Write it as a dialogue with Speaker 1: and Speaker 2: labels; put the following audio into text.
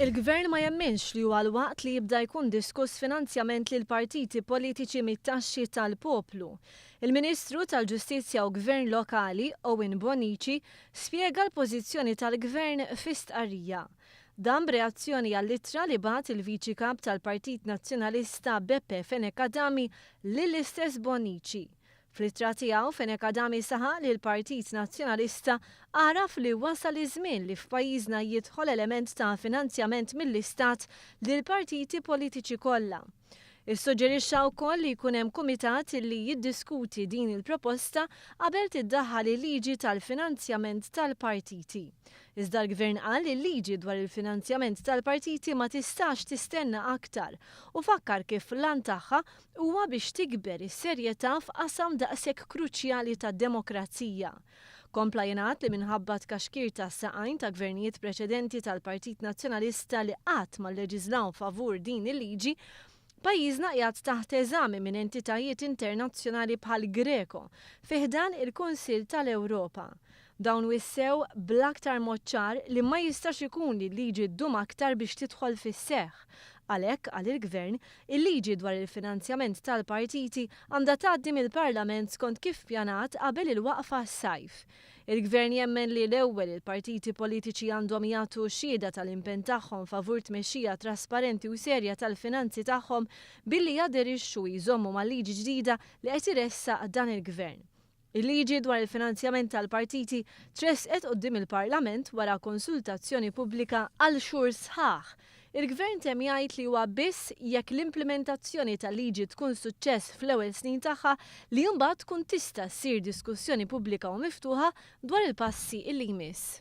Speaker 1: Il-Gvern ma jemminx li huwa l-waqt li jibda jkun diskuss finanzjament lill-partiti politiċi mit-taxxi tal-poplu. Il-Ministru tal-Ġustizzja u Gvern Lokali, Owen Bonnici, spjega l-pożizzjoni tal-Gvern fi stqarrija. Dan b'reazzjoni għall-ittra li bagħat il-Viċi Kap tal-Partit Nazzjonalista Beppe Fenech Adami lill-istess Bonnici. Fl-ittra tiegħu, Fenech Adami saħaq li l-Partit Nazzjonalista għaraf li wasal iż-żmien li f'pajjiżna jidħol element ta' finanzjament mill-Istat lill-partiti politiċi kollha. Issuġġerixxa wkoll li jkun hemm kumitat li jiddiskuti din il-proposta qabel tiddaħħal il-liġi tal-finanzjament tal-partiti. Iżda l-Gvern qal li l-liġi dwar il-finanzjament tal-partiti ma tistax tistenna aktar u fakkar kif l-għan tagħha huwa biex tikber is-serjetà f'qasam daqshekk kruċjali tad-demokrazija. Kompla jingħad li minħabba tkaxkir tas-saqajn ta' gvernijiet preċedenti tal-Partit Nazzjonalista li qatt ma lleġiżlaw favur din il-liġi, pajjiżna qiegħed taħt eżami minn entitajiet internazzjonali bħall-Greco fi ħdan il-Kunsill tal-Ewropa. Dawn wissew bl-aktar mod ċar li ma jistax ikun li l-liġi ddum aktar biex tidħol fis-seħħ. Għalhekk, qal il-Gvern, il-liġi dwar il-finanzjament tal-partiti għandha tgħaddi mill-Parlament skont kif pjanat qabel il-waqfa għas-sajf. Il-Gvern jemmen li l-ewwel il-partiti politiċi għandhom jagħtu xhieda tal-impenn tagħhom favur tmexxija trasparenti u serja tal-finanzi tagħhom billi jaderixxu u jżommu mal-liġi ġdida li qed iressaq dan il-Gvern. Il-liġi dwar il-finanzjament tal-partiti tressqet quddiem il-Parlament wara konsultazzjoni pubblika għal xhur sħaħ. Il-Gvern temm jgħid li huwa biss jekk l-implimentazzjoni tal-liġi tkun suċċess fl-ewwel snin tagħha li mbagħad tkun tista' ssir diskussjoni pubblika u miftuħa dwar il-passi li jmiss.